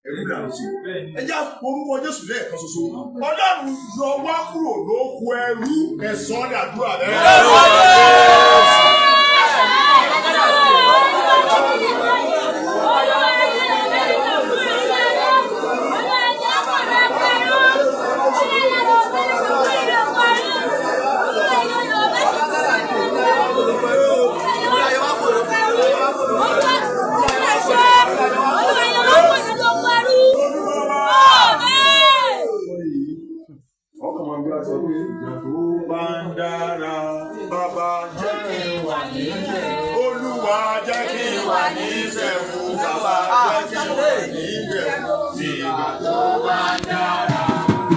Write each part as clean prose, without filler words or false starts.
Ẹrú là ń ṣe. Ẹ já orúkọ Jésù lẹ́ẹ̀kan ṣoṣo. Ọlọ́run yọ wá kúrò lóko ẹrú. Ẹ̀sán ní àdúrà rẹ̀. Ọkàn máa gbé aṣọ pé ìgbà tó bá ń dára, bàbá jẹ́ kí n wà níbẹ̀. Olúwa jẹ́ kí n wà níbẹ̀ o, bàbá jẹ́ kí n wà níbẹ̀ o. Ìgbà tó bá ń dára,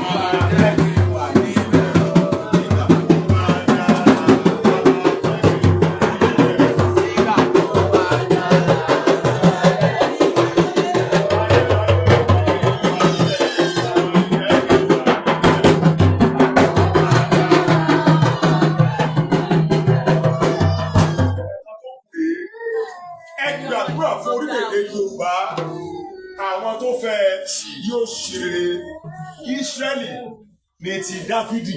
bàbá jẹ́ kí n wà níbẹ̀ o. Ìgbà tó bá ń dára, bàbá jẹ́ kí n wà níbẹ̀ o. Ẹ gbàdúrà fún orílẹ̀-èdè Yorùbá. Àwọn tó fẹ́ yóò ṣe rere. Ísírẹ́lì ní ti Dáfídì,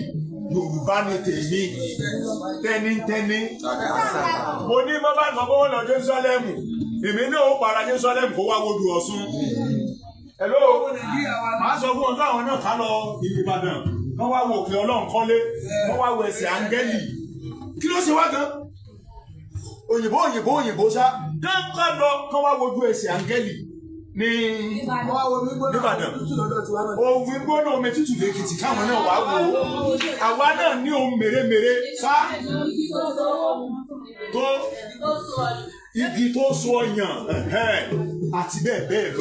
Yorùbá ní tèmi, tẹ́nítẹ́ní. Mo ní bá bá sọ pé wọ́n lọ Jerúsálẹ́mù, èmi náà ó para Jerúsálẹ́mù kó wá wojú Ọ̀ṣun. Hello, màá sọ fún wọn káwọn náà ká lọ Ìbàdàn, kán wá wo òkè Ọlọ́run kọ́lé, kán wá wo ẹsẹ̀ áńgẹ́lì. Kí ló ṣe wá gan? Òyìnbó, òyìnbó, òyìnbó ṣá. Kán ká lọ, kán wá wojú ẹsẹ̀ áńgẹ́lì ní Nìbàdàn. Omi gbóná, omi tútù lèkìtì, káwọn náà wá wò ó. Àwa náà ní ohun mèremère sá tó igi tó so ọyàn ẹ̀hẹ́n, àti bẹ́ẹ̀ bẹ́ẹ̀ lọ.